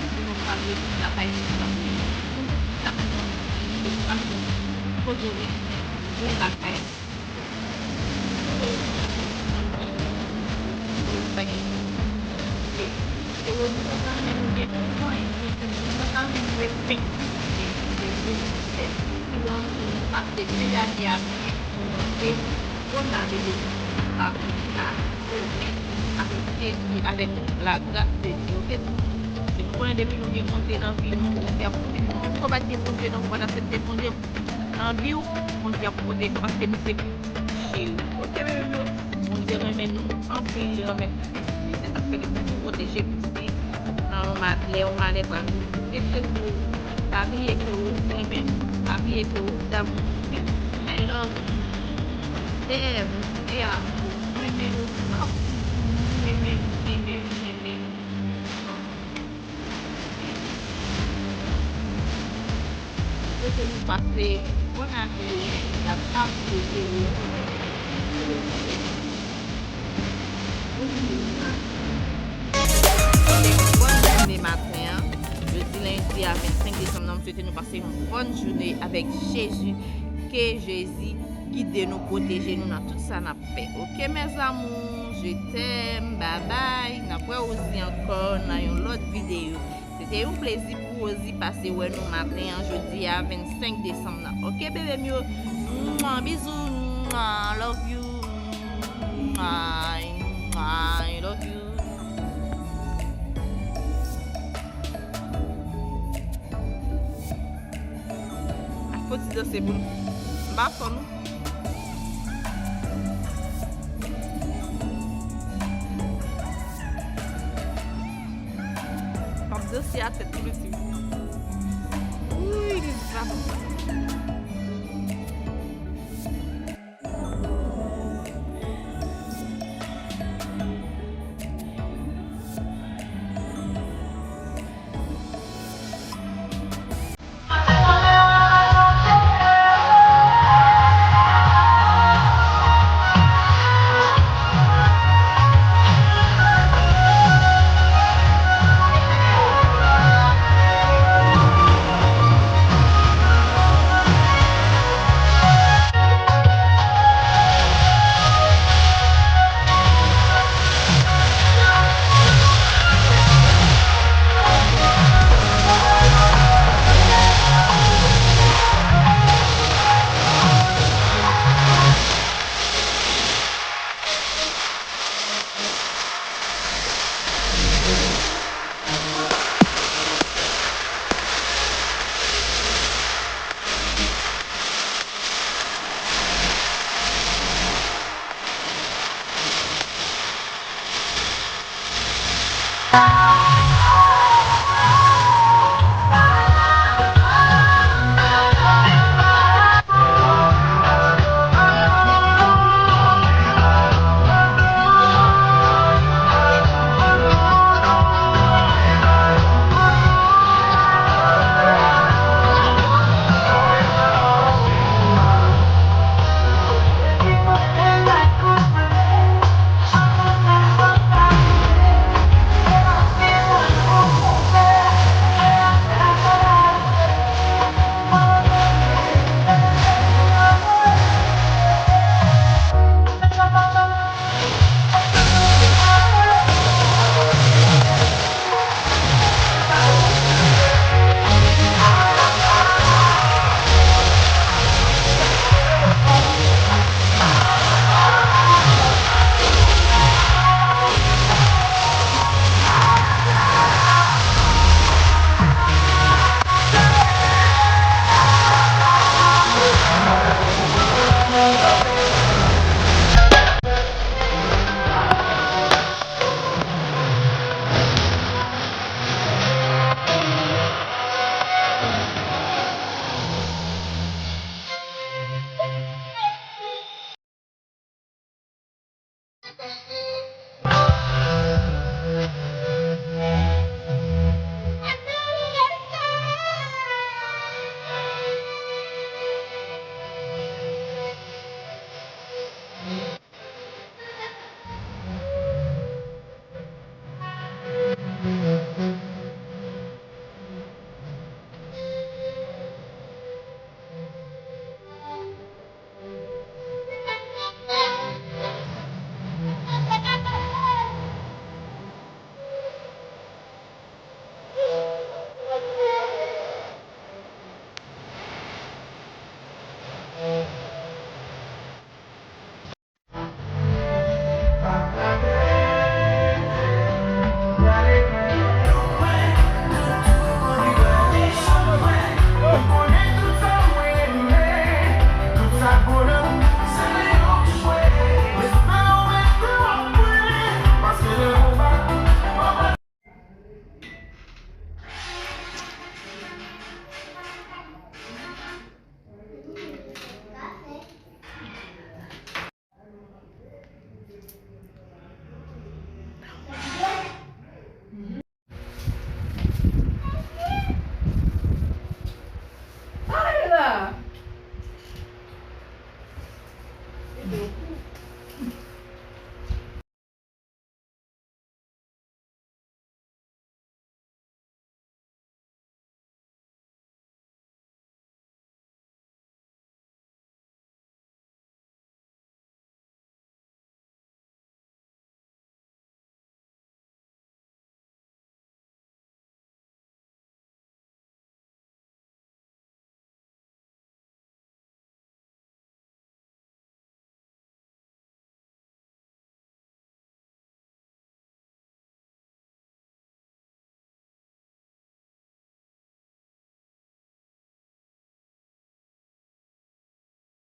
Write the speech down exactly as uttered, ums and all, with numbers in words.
pou nou pral retoune lakay nou. Sa fè nou anvi pou nou pral poze w rete byen lakay. Avèk Jezi, avèk lagras de Dye, oke? Se nou konnen depi nou gen Bondye nan vi nou, Bondye ap pote nou. Menm si w pa t gen Bondye, non, w pa t aksepte Bondye nan vi w, Bondye ap pote nou paske nou se cheri. Oke, bebe m yo? Bondye renmen nou anpil, li renmen nou. Se sa k fè li pwoteje pitit li nan yon ma-, lè yon malè pral rive. Mete sou, pa bliye ke ou renmen, pa bliye ke ou damou. I love you. Te amo, te amo. Mwen renmen nou anpil. Mwen renmen nou, renmen nou, renmen nou. Swete nou pase bòn ane, n ap ap swete nou. Bòn jounen maten an, jodi lendi a vennsenk desanm nan, m swete nou pase yon bòn jounen avèk Jezi. Ke Jezi gide nou, pwoteje nou nan tout sa n ap fè. Oke, mes amours, je t'aime, bye bye. N ap wè Rosie ankò nan yon lòt videyo. Se te yon plezi pou Rosie pase wè nou maten an, jodi a vennsenk desanm nan. Oke, bebe m yo? Mwa, bizou, mwa, love you. Mwa, mwa, love you. Fò ti danse pou nou. M pa fò non. M ap danse a tèt tou piti. Wi, li va bon.